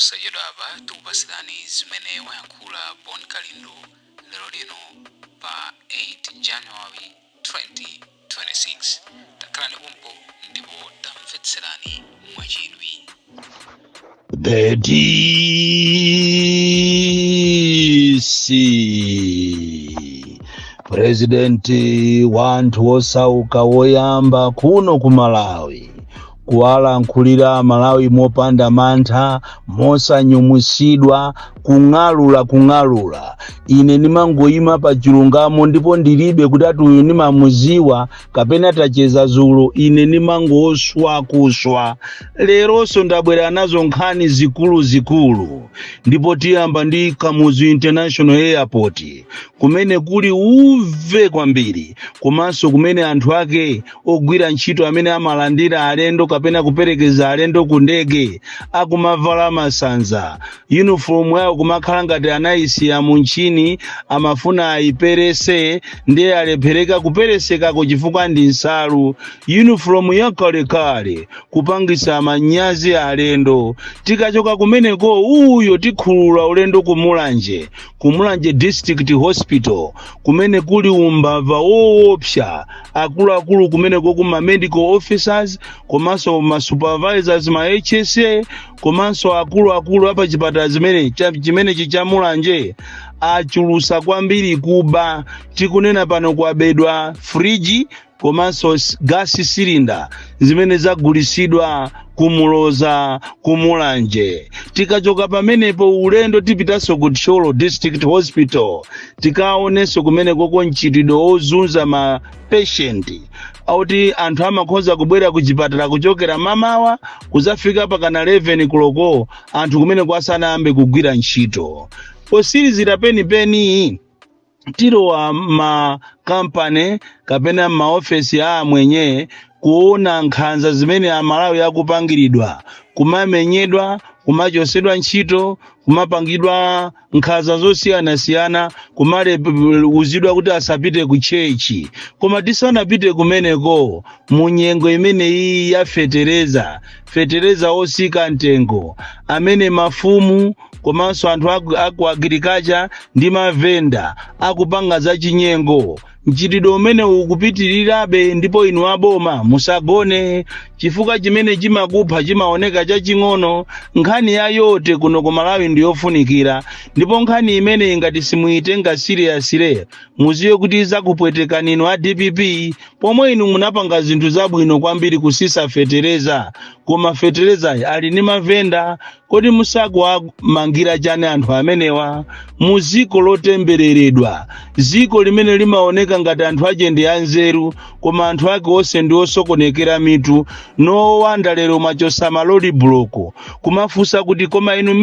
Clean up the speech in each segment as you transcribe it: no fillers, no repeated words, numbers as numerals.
Posachedwapa tikupasirani zimene wayankhula Bon Kalindo lero lino pa 8 January 2026. Takhalani pompo ndipo tamvetserani mwachidwi. The DC President wa anthu osauka woyamba kuno ku Malawi kuwalankhulira Malawi mopanda mantha, mosanyumwisidwa, kung'alula kung'alula. Ine ndimangoyima pa chilungamo ndipo ndilibe kuti ati uyu ndimamuziwa kapena tacheza zulo. Ine ndimangoswa kuswa. Leronso ndabwera nazo nkhani zikuluzikulu, ndipo tiyamba ndi Kamuzu International Airport, kumene kuli uve kwambiri, komanso kumene anthu ake ogwira ntchito amene amalandira alendo kapena kuperekeza alendo ku ndege akumavala masanza, uniform yawo kumakhala ngati anayisiya mu mchini, amafuna ayiperese ndiye alephereka kuperesekako chifukwa ndi nsalu, uniform yakalekale, kupangisa manyazi alendo. Tikachoka kumeneko uyo tikhulula ulendo ku Mulanje, ku Mulanje District Hospital, kumene kuli umbava woopsa. Akuluakulu kumeneko, kuma medical officers komanso ma supervisors, ma HSA, komanso akuluakulu apachipatala zimene chimenechi cha Mulanje achulusa kwambiri kuba. Tikunena pano kwabedwa friji komanso gas cylinder zimene zagulisidwa kumuloza kumulanje. Tikachoka pamenepo ulendo tipitanso ku Thyolo District Hospital, tikaonenso kumenekoko mchitidwe ozunza ma patient, auti anthu amakhoza kubwera ku chipatala kuchokera mamawa kuzafika pakana 11 koloko, anthu kumeneko asanayambe kugwira ntchito. Posirizira penipeni tilowa ma kampani kapena maofesi a amwenye kuona nkhanza zimene Amalawi akupangiridwa, kumamenyedwa, kumachosedwa ntchito, kumapangidwa nkhanza zosiyanasiyana, kumaleuzidwa kuti asapite ku church. Koma tisanapite kumeneko, mu nyengo imeneyi ya fetereza, fetereza osika mtengo amene mafumu komanso anthu aku agriculture ndi mavenda akupanga zachinyengo, mchitidwe umene ukupitirirabe. Ndipo inu aboma musagone, chifukwa chimene chimakupha chimaoneka chaching'ono. Nkhani ya yote kuno ku Malawi ndiyofunikira, ndipo nkhani imene ngati simuyitenga seriously, muziwe kuti izakupwetekani inu a DPP, pomwe inu munapanga zinthu zabwino kwambiri kusisa fetereza, koma feterezayi ali ndi mavenda. Kodi musakuwamangira chani anthu amenewa? Mu ziko lotembereredwa, ziko limene limaoneka ngati anthu ache ndi anzeru, koma anthu ake onse ndi osokonekera mitu. Nowanda lero mwachosa ma road block, kumafunsa kuti koma inu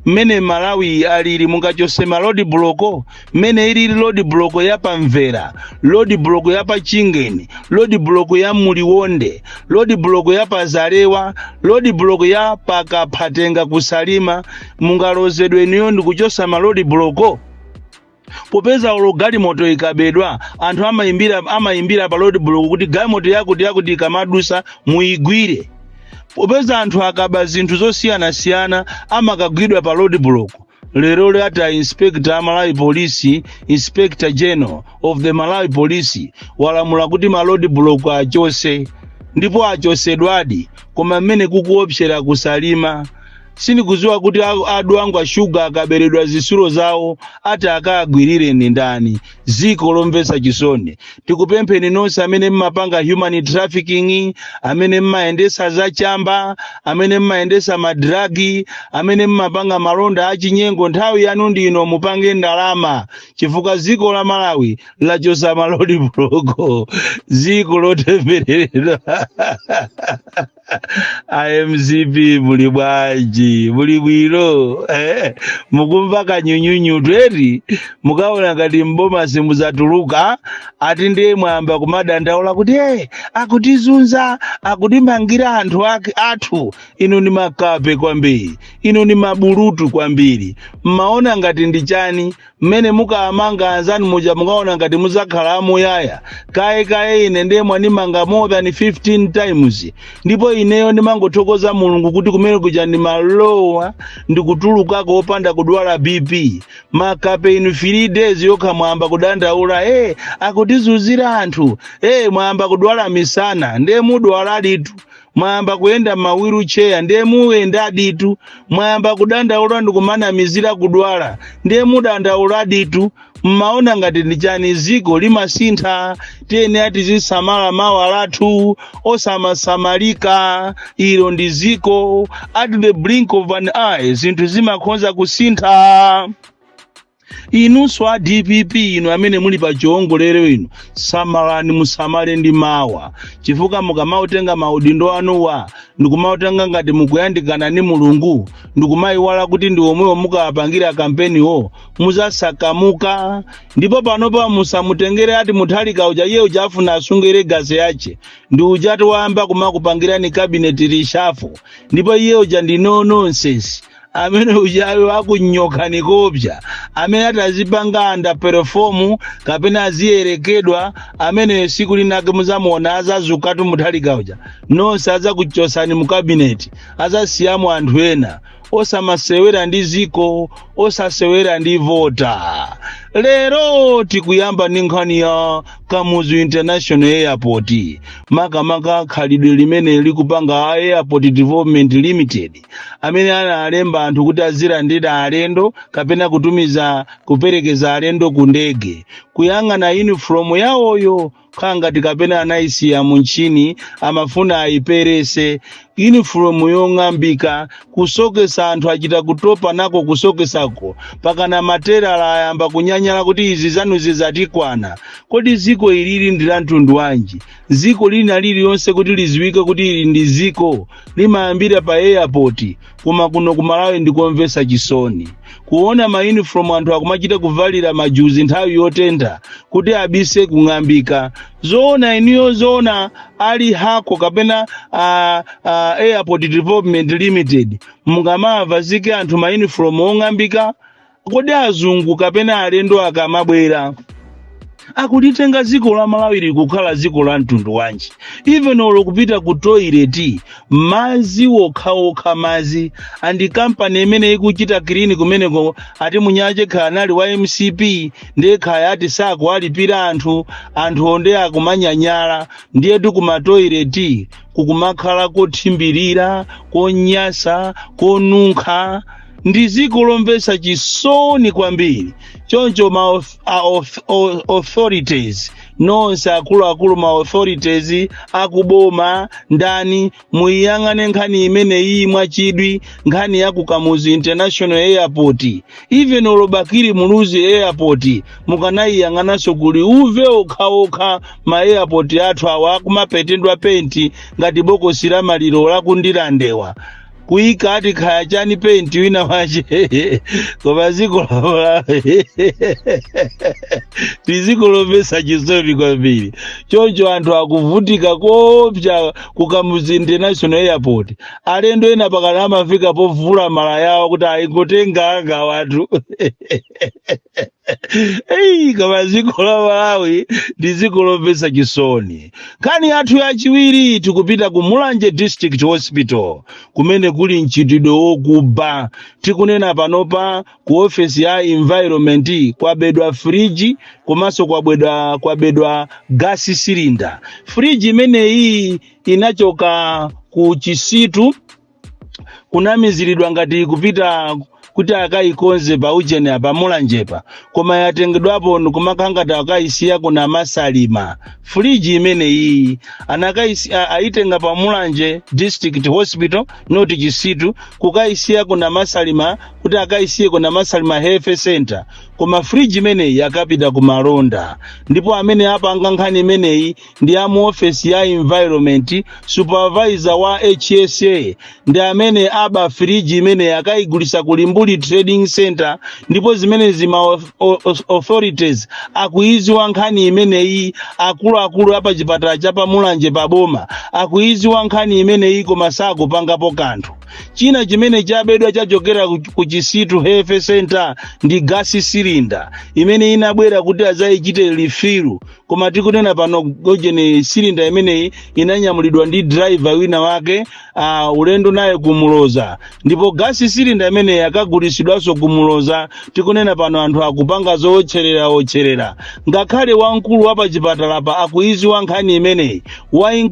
mmene Malawi alili mungachose ma road block? Mmene ilili road block ya pamvera, road block ya pachingeni, road block ya Muliwonde, road block ya pazalewa, road block ya pakaphatenga kusalima, mungalozedwe inuyo ndikuchosa ma road block? Popeza ulo galimoto ikabedwa, anthu amayimbira pa road block kuti galimoto yakuti yakuti ikamadusa muyigwire. Popeza anthu akaba zinthu zosiyanasiyana amakagwidwa pa road block, lero ata inspector a Malawi Police, Inspector General of the Malawi Police, walamula kuti ma road block achose, ndipo achosedwadi. Koma mmene kukuopsera kusalima, sindikudziwa kuti adwangwa shuga akaberedwa zisulo zawo ati akagwirire ndi ndani. Ziko lomvetsa chisoni. Tikupempheni nonse amene mmapanga human trafficking, amene mmayendesa zachamba, amene mmayendesa ma drugs, amene mmapanga malonda achinyengo, nthawi yanu ndino mupange ndalama, chifukwa ziko la Malawi lachosa ma road block. Ziko lotembereredwa. IMCP muli bwanji? Muli bwino? Mukumva kanyunyunyu eti? Mukaona ngati mboma simuzatuluka, ati ndiye mwamba kumadandaula kuti akutizunza, akutimangira anthu ake athu. Inu ni makape kwambiri, inu ni mabulutu kwambiri. Mmaona ngati ndi chani? Mmene mukamanga anzanu muja, mukaona ngati muzakhala amuyaya. Kaye kaye ine ndiye mwanimanga more than 15 times, ndipo ineyo ndimangothokoza Mulungu kuti kumene kuja ndimalowa ndikutulukako opanda kudwala BP. Makape inu, 3 days yokha mwamba kudandaula, akutizunzira anthu, mwamba kudwala misana, ndiye mudwala litu. Mwayamba kuyenda ma wheelchair, ndiye muyenda ditu. Mwayamba kudandaula ndikumanamizira kudwala, ndiye mudandaula ditu. Mmaona ngati ndi chani? Ziko limasintha. Tiyeni atizisamala mawa lathu, osamasamalika. Ilo ndi ziko. At the blink of an eye zinthu zimakhonza kusintha. Inunso a DPP, inu amene muli pa chiwongolero, inu samalani, musamale ndi mawa, chifukwa mukamautenga maudindo anuwa ndikumautenga ngati mukuyandikana ndi Mulungu, ndikumayiwala kuti ndi omwewo mukawapangira kampeniwo, muzasakamuka. Ndipo panopa musamutengere ati Muthalika uja. Iye uja afuna asunge legacy yache, ndi ujati wayamba kumakupangirani cabinet reshuffle, ndipo iye uja ndi no nonsense. Amene ujayo akunyokani kopsa. Amene atazipanga underperform kapena aziyerekedwa, amene siku linake muzamuona azazukatu Muthalika uja. Nonse azakuchosani mu cabinet, azasiyamo anthu ena. Osamasewera ndi ziko, osasewera ndi vota. Lero tikuyamba ndi nkhani ya Kamuzu International Airport, makamaka khalidwe limene likupanga a Airport Development Limited, amene analemba anthu kuti azilandira alendo kapena kutumiza, kuperekeza alendo ku ndege. Kuyang'ana uniform yawoyo, khangati kapena anayisiya munchini, amafuna ayiperese. Uniform yong'ambika, kusokesa, anthu achita kutopa nako kusokesako, pakana materala ayamba kunyanyala kuti izi zanu zizatikwana. Kodi ziko ilili ndi la mtundu wanji? Ziko lina lililonse kuti liziwike kuti ili ndi ziko limayambira pa airport, koma kuno ku Malawi ndikomvetsa chisoni kuona ma uniform anthu akumachita kuvalira majuzi nthawi yotentha kuti abise kung'ambika. Zoona iniyo? Zoona ali hako kapena Airport Development Limited, mungamavazike anthu ma uniform ong'ambika? Kodi azungu kapena alendo akamabwera akulitenga dziko la Malawi likukhala dziko la mtundu wanji? Even olo kupita ku toilet, mazi wokhaokha, mazi. And kampani imene ikuchita clean kumeneko, ati munyache khala wa MCP, ndiye khaya ati sakuwalipira anthu, anthu onde akumanyanyala. Ndiyetu kuma toilet kukumakhala kothimbirira, konyasa, konunkha. Ndi dziko lomvetsa chisoni kwambiri. Choncho ma authorities nonse, akuluakulu, ma authorities akuboma, ndani, muyiyang'ane nkhani imeneyi mwachidwi, nkhani ya ku Kamuzu International Airport. Even olo Bakili Muluzi Airport mukanayiyang'ananso. Kuli uve okhaokha. Ma airport athu awa akumapetedwa penti ngati bokosi la maliro lakundilandewa, kuyika ati khaya chani, penti wina wache. Koma dziko la ndi dziko lomvetsa chisoni kwambiri. Choncho anthu akuvutika kopsa ku Kamuzu International Airport. Alendo ena pakana amafika povula mala yawo kuti ayingotenga anga wanthu. Ei, koma dziko la Malawi ndi dziko lomvetsa chisoni. Nkhani yathu yachiwiri, tikupita ku Mulanje District Hospital, kumene kuli mchitidwe wokuba. Tikunena panopa, ku ofesi ya environment kwabedwa friji, komanso kwabedwa gas cylinder. Friji imeneyi inachoka ku Chisitu, kunamiziridwa ngati kupita kuti akayikonze pa ujeni apa Mulanjepa, koma yatengedwapo ndikumakhala ngati akayisiya kuna Masalima. Friji imeneyi ayitenga pa Mulanje District Hospital, not Chisitu, kukayisiya kuna Masalima, kuti akayisiye kuna Masalima Health Center, koma friji imeneyi yakapita ku malonda. Ndipo amene apanga nkhani imeneyi ndi amu ofesi ya environment, supervisor wa HSA ndi amene aba friji imeneyi, akayigulisa ku Limbuli. Limbuli Trading Center, ndipo zimenezi ma authorities akuiziwa nkhani imeneyi. Akuluakulu apa chipatala cha paMulanje paboma akuiziwa nkhani imeneyi, koma sakupangapo kanthu. China chimene chabedwa chachokera ku Chisitu Health Center ndi gas cylinder imene inabwera kuti azayichite refill, koma tikunena pano gojene cylinder imeneyi inanyamulidwa ndi driver wina wake ulendo naye kumuloza, ndipo gas cylinder imeneyi akagulisidwanso kumuloza. Tikunena pano anthu akupanga zowotcherera wotcherera. Ngakhale wamkulu wa pachipatalapa akuiziwa nkhani imeneyi,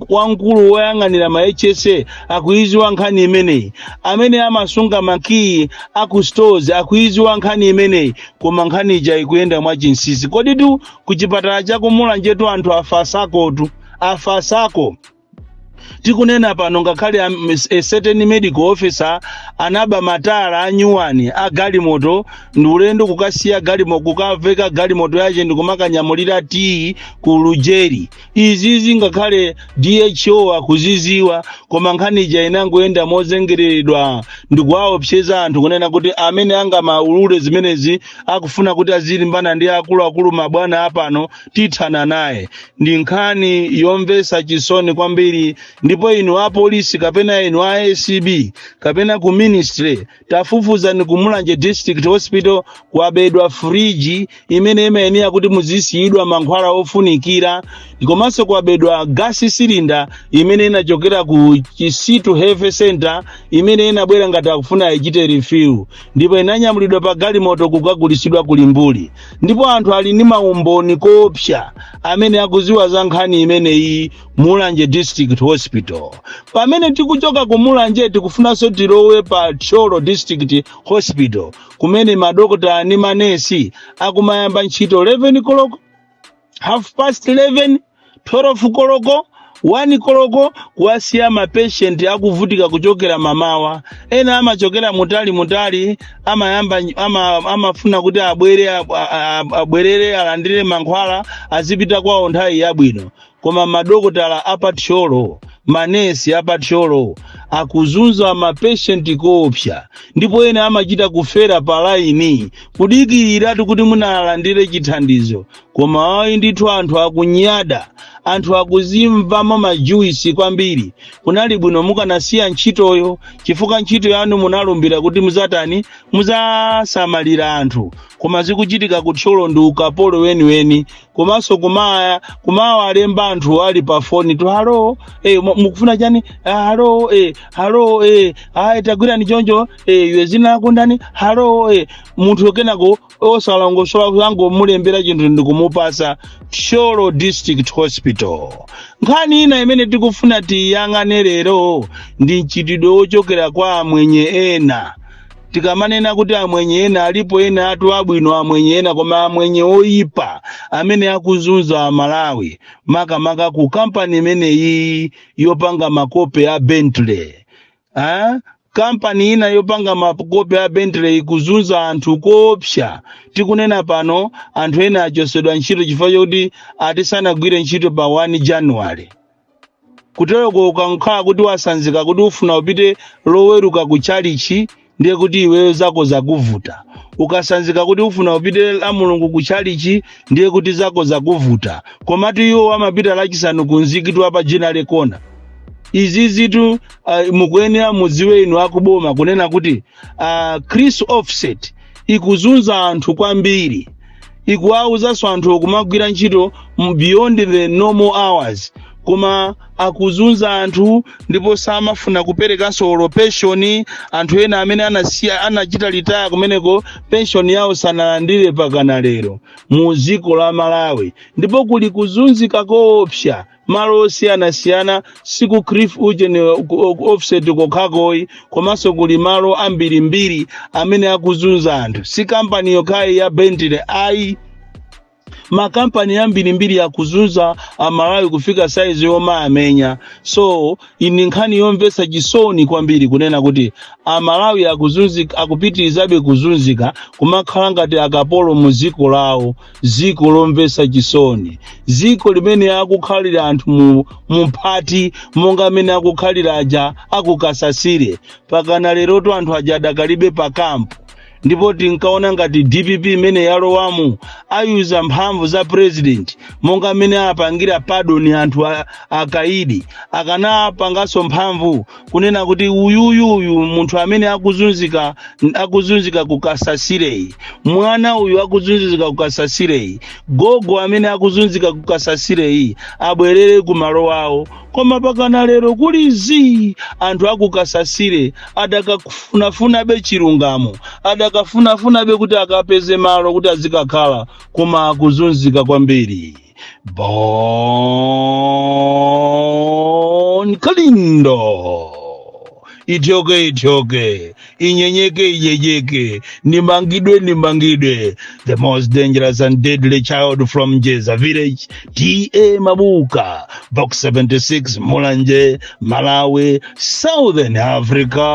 wamkulu woyang'anira ma HSA akuiziwa nkhani imeneyi, amene amasunga makiyi aku stores akuiziwa nkhani imeneyi, koma nkhani ija ikuyenda mwachinsinsi. Kodi tu kuchipatala chakumulanjetu anthu afasakotu, afasako. Tikunena pano ngakhale a certain medical officer anaba matala anyuwani a galimoto ndi ulendo kukasiya galimoto, kukaveka galimoto yace ndikumakanyamulira tiyi ku Lujeri. Izizi ngakhale DHO akuziziwa, koma nkhani ija inangoyenda mozengereredwa ndikuwaopseza anthu kunena kuti amene angamaulule zimenezi akufuna kuti azilimbana ndi akuluakulu mabwana apano, tithana naye. Ndi nkhani yomvetsa chisoni kwambiri. Ndipo inu apolisi kapena inu a ACB kapena ku ministry, tafufuzani ku Mulanje District Hospital, kwabedwa friji imene imayenera kuti muzisiyidwa mankhwala ofunikira, komanso kwabedwa gas cylinder imene inachokera ku Chisitu Health Center, imene inabwera ngati akufuna ichite refill, ndipo inanyamulidwa pa galimoto kukagulisidwa ku Limbuli. Ndipo anthu ali ndi maumboni koopsa amene akuziwa za nkhani imeneyi, Mulanje District Hospital. Pamene tikuchoka ku Mulanje, tikufunanso tilowe pa Thyolo District Hospital, kumene madokotala ndi manesi akumayamba ntchito 11 koloko, half past 11, 12 koloko, 1 koloko, kuwasiya mapatient akuvutika kuchokera mamawa. Ena amachokera mutali mutali, amayamba amafuna kuti abwere abwerere alandire mankhwala, azipita kwawo nthawi yabwino. Koma madokotala apathyolo, manesi apathyolo akuzunza mapatient koopsa, ndipo ena amachita kufera pa laini kudikiratu kuti munalandire chithandizo. Koma ayi ndithu, anthu akunyada, anthu akuzimvamo majuisi kwambiri. Kunali bwino mukanasiya ntchitoyo, chifukwa ntchito yanu munalumbira kuti muzatani? Muzasamalira anthu. Koma zikuchitika kuthyolo ndi ukapolo weniweni, komanso kumawalemba anthu ali pa foni tu, "Hello, mukufuna chani? Hello, hello, ayi, tagwirani choncho, iwe zina lako ndani? Hello." Munthu kenako osalongosola, angomulembera chinthu ndikumupasa. Thyolo District Hospital. Nkhani ina imene tikufuna tiyang'ane lero ndi mchitidwe wochokera kwa amwenye ena. Tikamanena kuti amwenye ena, alipo ena atu abwino amwenye ena, koma amwenye oyipa amene akuzunza Amalawi, makamaka ku kampani imeneyi yopanga makope a Bentley. Ah? Kampani ina yopanga makope a Bentley ikuzunza anthu koopsa. Tikunena pano anthu ena achosedwa ntchito chifukwa chokuti atisanagwire ntchito pa 1 January. Kutereko ukankhala kuti wasanzika kuti ufuna upite Loweruka ku chalichi, ndiye kuti iweyo zako zakuvuta. Ukasanzika kuti ufuna upite la Mulungu ku chalichi, ndiye kuti zako zakuvuta. Komatu iwo amapita Lachisanu ku mzikiti wa pa Ginnery Corner. Izizitu mukuyenera mudziwe inu akuboma kunena kuti Chris Offset ikuzunza anthu kwambiri, ikuwawuzanso anthu kumagwira ntchito beyond the normal hours, koma akuzunza anthu ndipo samafuna kuperekanso olo pension. Anthu ena amene anasiya, anachita retire kumeneko, pension yawo sanalandire pakana lero mu dziko la Malawi. Ndipo kuli kuzunzika koopsa malo osiyanasiyana, siku Cliff ujeni Offset kokhakoyi, komanso kuli malo ambirimbiri amene akuzunza anthu. Si kampani yokhayi ya Bentley ayi, makampani ambirimbiri akuzunza Amalawi kufika saizi yoma amenya. So ini nkhani yomvetsa chisoni kwambiri kunena kuti Amalawi akuzunzika, akupitirizabe kuzunzika, kumakhala ngati akapolo mu dziko lawo. Dziko lomvetsa chisoni, dziko limene akukhalira anthu mu mphati monga amene akukhalira aja akukasasire. Pakana leroto anthu aja adakalibe pa kampu. Ndipo tinkaona ngati DPP imene yalowamu ayuza mphamvu za president monga mmene apangira pardon anthu akaidi, akanapanganso mphamvu kunena kuti uyuyuyu munthu amene akuzunzika, akuzunzika kukasasireyi, mwana uyu akuzunzika kukasasireyi, gogo amene akuzunzika kukasasireyi, abwerere ku malo awo. Koma pakana lero kuli zii. Anthu akukasasire adakafunafunabe chilungamo, adakafunafunabe kuti akapeze malo kuti azikakhala, koma akuzunzika kwambiri. Bon Kalindo, ithyoke ithyoke, inyenyeke inyenyeke, nimangidwe nimangidwe, the most dangerous and deadly child from Jeza village, T/A Mabuka, Box 76, Mulanje, Malawi, Southern Africa.